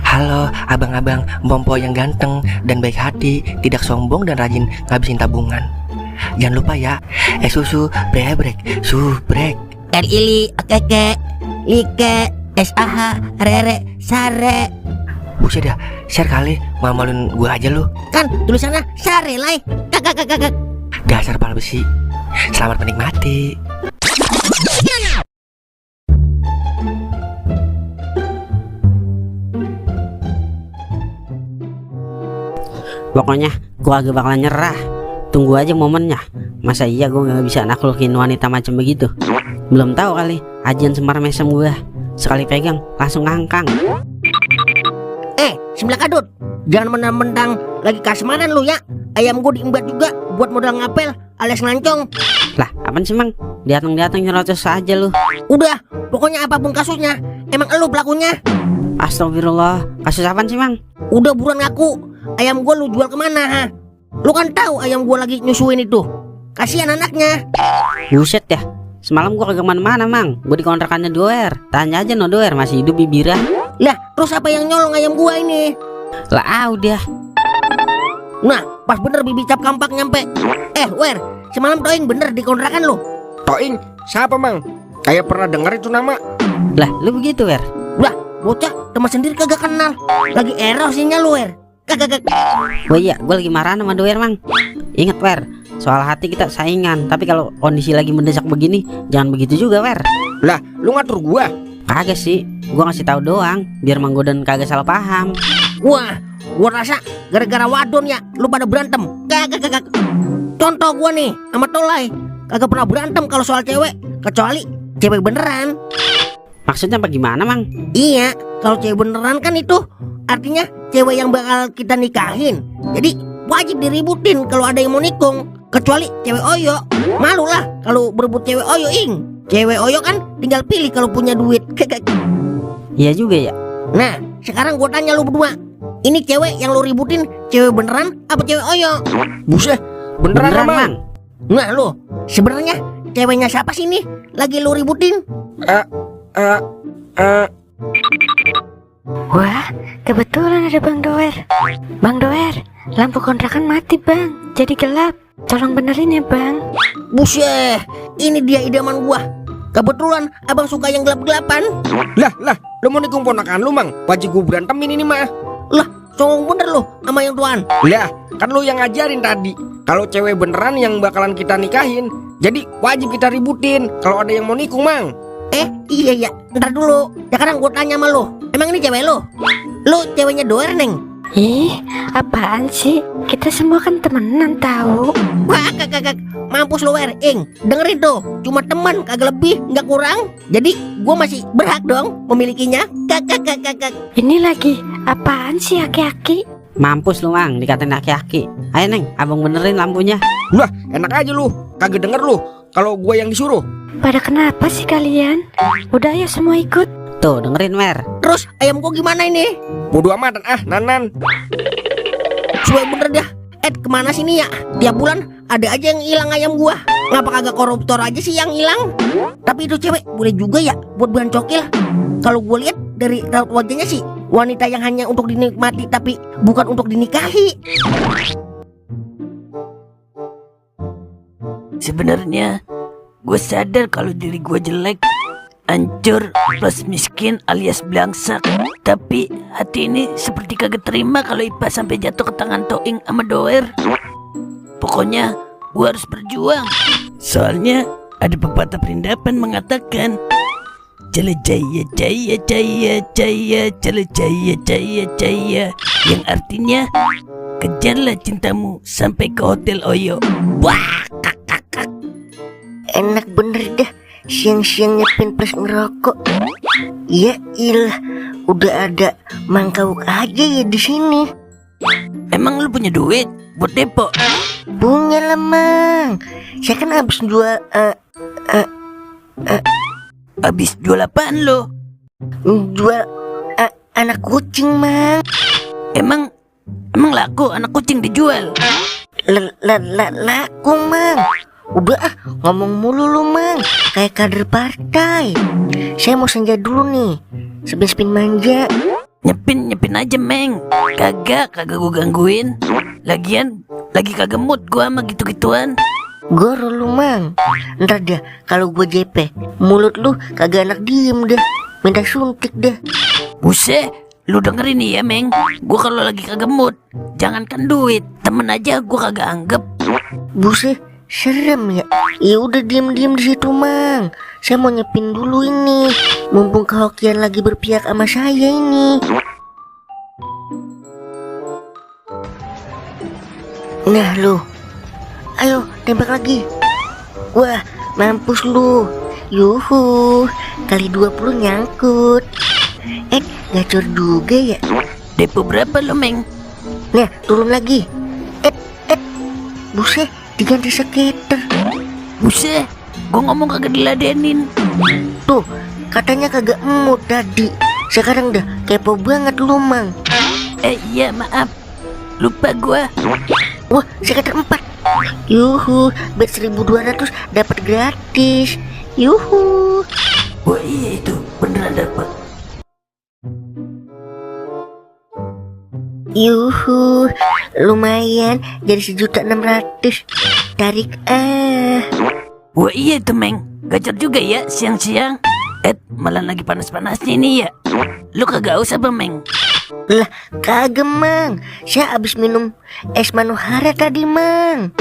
Halo abang-abang Bompo yang ganteng dan baik hati, tidak sombong dan rajin ngabisin tabungan. Jangan lupa ya, susu brebrek, subrek. Ili, keke, like, SAH, rere, sare. Buset dah, share kali, malu-maluin gua aja lu. Kan tulisannya sare lai. Kakak. Dasar pala besi. Selamat menikmati. Pokoknya gua agak bakalan nyerah. Tunggu aja momennya. Masa iya gua gak bisa naklukin wanita macam begitu? Belum tahu kali ajian Semar Mesem gua. Sekali pegang langsung ngangkang. Sebelah kadut. Jangan mentang-mentang lagi kasmaran lu ya. Ayam gua diembat juga buat modal ngapel alias ngancong. Lah, apaan sih Mang? Datang nyerocos aja lu. Udah, pokoknya apapun kasusnya, emang elu pelakunya. Astagfirullah, kasus apaan sih Mang? Udah buruan ngaku. Ayam gua lu jual kemana ha? Lu kan tahu ayam gua lagi nyusuin itu. Kasihan anaknya. Buset ya. Semalam gua kagak mana-mana Mang. Gua di kontrakannya Doer. Tanya aja no Doer masih hidup bibira. Lah, terus apa yang nyolong ayam gua ini? Lah udah. Nah, pas bener bibi cap kampak nyampe. Wer, semalam Toing bener di kontrakan lu. Toing? Siapa Mang? Kayak pernah dengar itu nama. Lah, lu begitu Wer? Lah, bocah teman sendiri kagak kenal. Lagi error sinyal lu, Wer. Kagak. Oh iya, gua lagi marah sama Doer Mang. Ingat Wer, soal hati kita saingan. Tapi kalau kondisi lagi mendesak begini, jangan begitu juga Wer. Lah, lu ngatur gua? Kagak sih, gua ngasih tahu doang biar Mang Godan kagak salah paham. Wah, gua rasa gara-gara wadon ya lu pada berantem. Kagak. Contoh gua nih sama Tolai kagak pernah berantem kalau soal cewek, kecuali cewek beneran. Maksudnya apa gimana Mang? Iya, kalau cewek beneran kan itu artinya cewek yang bakal kita nikahin. Jadi wajib diributin kalau ada yang mau nikung. Kecuali cewek oyo, malu lah kalau berebut cewek oyo ing. Cewek oyo kan tinggal pilih kalau punya duit. Iya juga ya. Nah, sekarang gua tanya lu berdua. Ini cewek yang lu ributin cewek beneran apa cewek oyo? Buset, beneran Mang? Nah lu, sebenarnya ceweknya siapa sih nih lagi lu ributin? Wah, kebetulan ada Bang Doer. Bang Doer, lampu kontrakan mati Bang, jadi gelap. Tolong benerin ya Bang. Buset, ini dia idaman gua. Kebetulan abang suka yang gelap-gelapan. Lah, lu mau nikung ponakan lu Mang? Wajib gua berantemin ini mah. Lah, songong bener lu sama yang tuan. Lah, kan lu yang ngajarin tadi. Kalau cewek beneran yang bakalan kita nikahin, jadi wajib kita ributin kalau ada yang mau nikung Mang. Iya ya, ntar dulu. Sekarang gua tanya sama lu. Emang ini cewek lu? Lu ceweknya Doer neng? Ih, apaan sih? Kita semua kan temenan tahu. Wah, kagak. Mampus lu Wer, dengerin tuh. Cuma teman, kagak lebih, nggak kurang. Jadi gua masih berhak dong memilikinya. Kagak. Ini lagi apaan sih aki-aki? Mampus lu Mang, dikatain aki-aki. Ayo Neng, abang benerin lampunya. Lah, enak aja lu. Kagak denger lu kalau gua yang disuruh. Pada kenapa sih kalian? Udah ya semua ikut. Tuh, dengerin Mer. Terus ayam gua gimana ini? Bodo amatan Nanan. Suwe bener dah. Kemana sini ya? Tiap bulan ada aja yang hilang ayam gua. Ngapa kagak koruptor aja sih yang hilang? Tapi itu cewek boleh juga ya buat bahan cokil. Kalau gua lihat dari raut wajahnya sih wanita yang hanya untuk dinikmati tapi bukan untuk dinikahi. Sebenarnya gue sadar kalau diri gue jelek, hancur, plus miskin alias belangsak. Tapi hati ini seperti kagak terima kalau Ipa sampai jatuh ke tangan Toing sama Doer. Pokoknya gue harus berjuang. Soalnya ada pepatah perindapan mengatakan, Jala jaya jaya jaya jaya, jala jaya jaya jaya, yang artinya kejarlah cintamu sampai ke Hotel Oyo. Wah, Enak bener dah siang-siang nyepin plus ngerokok. Ya ilah, udah ada mangkawuk aja ya di sini. emang lu punya duit buat depo? Punya lah Mang. Saya kan habis jual Habis jual apaan lo? jual anak kucing Mang. Emang laku anak kucing dijual? Laku Mang. Udah ngomong mulu lu Mang, kayak kader partai. Saya mau senja dulu nih, spin manja. Nyepin aja, Meng. Kagak gue gangguin. Lagian, lagi kagak mood gue sama gitu-gituan. Goro lu, Mang. Ntar dah kalau gue JP, mulut lu kagak enak diem dah. Minta suntik dah. Buset, lu dengerin nih ya, Meng. Gue kalau lagi kagak mood, jangankan duit, temen aja gue kagak anggap. Buset, serem ya. Ya udah diem-diem di situ, Mang. Saya mau nyepin dulu ini. Mumpung kehokian lagi berpihak sama saya ini. Nah lu, ayo tembak lagi. Wah, mampus lu. Yuhu, kali 20 nyangkut. Gacor juga ya. Depo berapa lo, Meng? Nah, turun lagi. Buset, diganti skater. Buset, gue ngomong kagak diladenin. Tuh, katanya kagak mood tadi. Sekarang dah kepo banget lu, Mang. Iya maaf, lupa gue. Wah, skater 4. Yuhu, bet 1200 dapat gratis. Yuhu. Wah iya itu, beneran dapet. Yuhu, lumayan jadi 1.600.000. Tarik Wah iya itu, Meng. Gacor juga ya siang-siang. Malah lagi panas-panasnya nih ya. Lu kagak usah, Meng. Lah, kagak, Mang. Saya abis minum es manuhara tadi, Mang.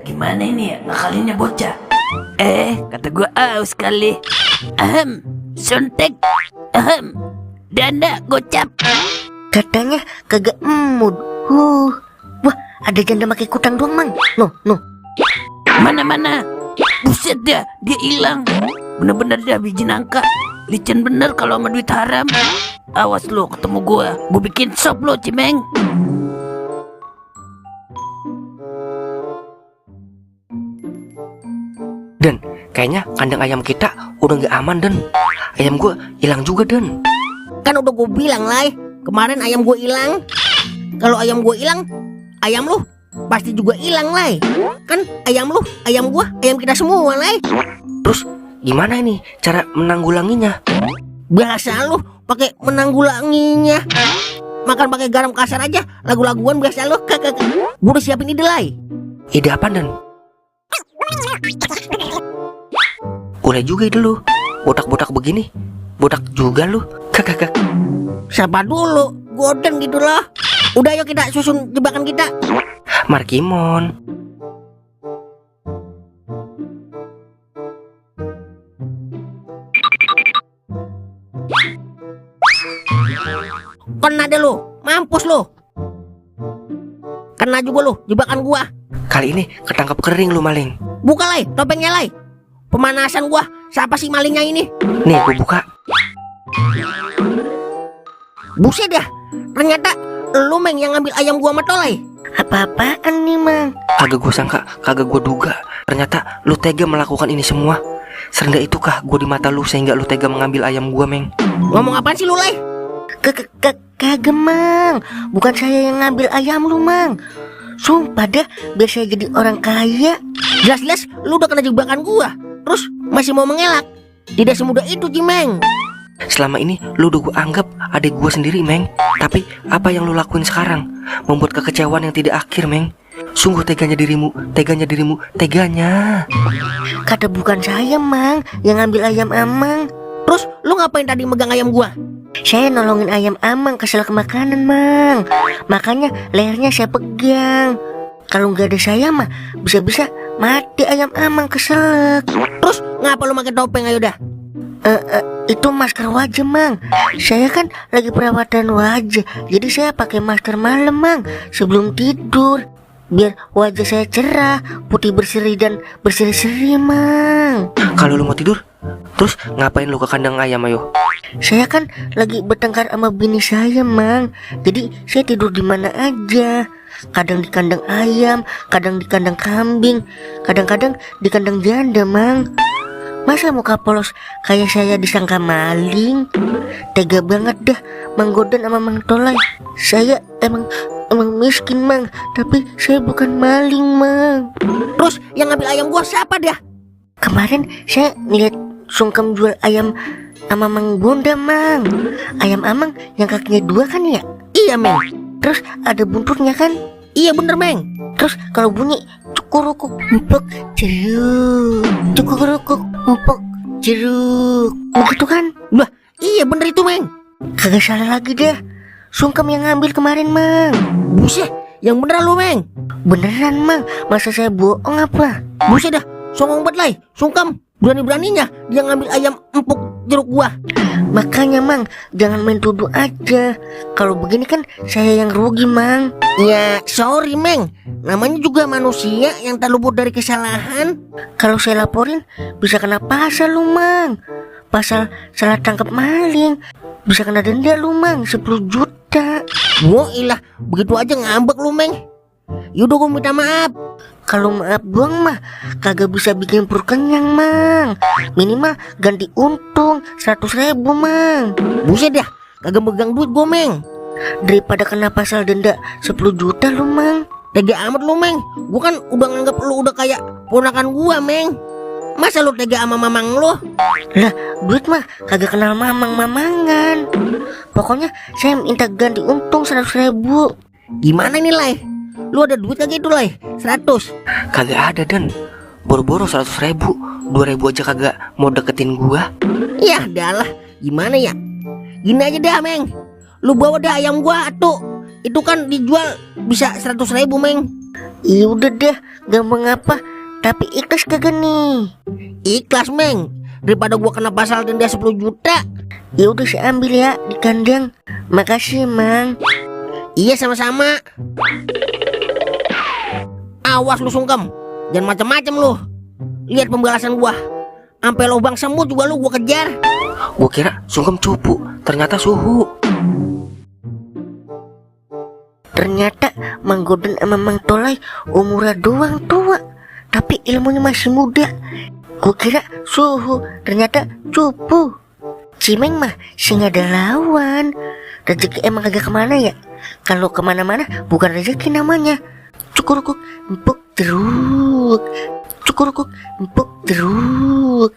Gimana ini ya ngakalinnya bocah? Kata gua aus kali. Sontek. Danda gocap. Katanya kagak mood. Wah, ada janda pakai kutang doang, Mang. No. Mana? Buset dah, dia hilang. Bener-bener dah biji nangka. Licin bener kalau sama duit haram. Awas lo ketemu gua bikin sop lo, Cimeng. Dan kayaknya kandang ayam kita udah nggak aman, Dan. Ayam gua hilang juga, Dan. Kan udah gue bilang, Lai. Kemarin ayam gue hilang. Kalau ayam gue hilang, ayam lu pasti juga hilang, Lai. Kan ayam lu, ayam gua, ayam kita semua, Lai. Terus gimana ini cara menanggulanginya? Biasa lu pakai menanggulanginya. Makan pakai garam kasar aja, lagu-laguan biasa lu. Gue udah siapin ide, Lai. Ide apa, Dan? Boleh juga ide lu. Botak-botak begini, botak juga lu. Kakak. Siapa dulu? Gorden gitu loh. Udah yuk kita susun jebakan kita. Markimon. Kena deh lu, mampus lu. Kena juga lu, jebakan gua. Kali ini ketangkap kering lu, maling. Buka, Lai, topengnya, Lai. Pemanasan gua, siapa sih malingnya ini? Nih, gua buka. Buset dah, ternyata lu, Meng, yang ngambil ayam gua sama Tolai. Apa-apaan nih, Mang? Kagak gua sangka, kagak gua duga. Ternyata lu tega melakukan ini semua. Serendah itukah gua di mata lu sehingga lu tega mengambil ayam gua, Meng? Ngomong apaan sih lu, Lai? Kagak, Mang. Bukan saya yang ngambil ayam lu, Mang. Sumpah dah, biar saya jadi orang kaya. Jelas-jelas lu udah kena jebakan gua, terus masih mau mengelak. Tidak semudah itu, Cimeng. Selama ini lu udah gua anggap adik gua sendiri, Meng. Tapi apa yang lu lakuin sekarang membuat kekecewaan yang tidak akhir, Meng. Sungguh teganya dirimu. Kata bukan saya, Mang, yang ngambil ayam Amang. Terus lu ngapain tadi megang ayam gua? Saya nolongin ayam Amang keselak makanan, Mang. Makanya lehernya saya pegang. Kalau nggak ada saya mah bisa-bisa mati ayam Amang keselak. Terus ngapa lu pakai topeng, ayo dah? Itu masker wajah, Mang. Saya kan lagi perawatan wajah, jadi saya pakai masker malam, Mang, sebelum tidur. Biar wajah saya cerah, putih berseri dan berseri-seri, Mang. Kalau lu mau tidur, terus ngapain lu ke kandang ayam, ayo? Saya kan lagi bertengkar sama bini saya, Mang. Jadi saya tidur di mana aja. Kadang di kandang ayam, kadang di kandang kambing, kadang-kadang di kandang janda, Mang. Masa muka polos kayak saya disangka maling? Tega banget dah Mang Godan sama Mang Tolai. Saya emang miskin, Mang, tapi saya bukan maling, Mang. Terus yang ngambil ayam gua siapa dah? Kemarin saya ngeliat sungkem jual ayam sama Mang Bonda, Mang. Ayam Amang yang kakinya 2 kan ya? Iya, Meng. Terus ada buntutnya kan? Iya bener, Meng. Terus kalau bunyi cukurukuk empuk jeruk, cukurukuk empuk jeruk, begitu kan? Lah, iya bener itu, Meng. Kagak salah lagi deh. Sungkem yang ngambil kemarin, Mang. Buset, yang beneran lu, Meng. Beneran, Mang. Masa saya bohong apa? Buset dah, songong banget Lai. Sungkem, berani-beraninya dia ngambil ayam empuk jeruk gua. Makanya, Mang, jangan main tuduh aja. Kalau begini kan saya yang rugi, Mang. Ya, sorry, Meng. Namanya juga manusia yang tak luput dari kesalahan. Kalau saya laporin bisa kena pasal lu, Mang. Pasal salah tangkap maling. Bisa kena denda lu, Mang, 10 juta. Wah, ilah, begitu aja ngambek lu, Meng. Yaudah, gue minta maaf. Kalau maaf doang mah kagak bisa bikin perut kenyang, Mang. Minimal ganti untung 100.000, Mang. Buset dah, kagak megang duit gue, Meng. Daripada kena pasal denda 10 juta lu, Mang. Tega amat lu, Meng. Gue kan udah nganggap lu udah kayak ponakan gua, Meng. Masa lu tega sama mamang lu? Lah, duit mah kagak kenal mamang-mamangan. Pokoknya saya minta ganti untung 100.000. Gimana nih, Lai? Lu ada duit kagak itu, Lai? 100? Kagak ada, Dan. Boro-boro 100.000, 2.000 aja kagak mau deketin gua. Ya adalah, gimana ya? Gini aja dah, Meng. Lu bawa dah ayam gua tuh. Itu kan dijual bisa 100.000, Meng. Iya udah deh, gampang apa? Tapi ikhlas kagak nih? Ikhlas, Meng. Daripada gua kena pasal denda 10 juta. Ya udah saya ambil ya di kandang. Makasih, Mang. Iya, sama-sama. Awas lu, Sungkem. Jangan macam-macam lu. Lihat pembalasan gua. Sampai lubang semut juga lu gua kejar. Gua kira Sungkem cupu, ternyata Suhu. Ternyata Mang Goden sama Mang Tolai umurnya doang tua, tapi ilmunya masih muda. Gua kira Suhu, ternyata cupu. Cimeng mah sih nggak ada lawan. Rezeki emang agak kemana ya? Kalau kemana-mana bukan rezeki namanya. Cukurukuk empuk jeruk, cukurukuk empuk jeruk.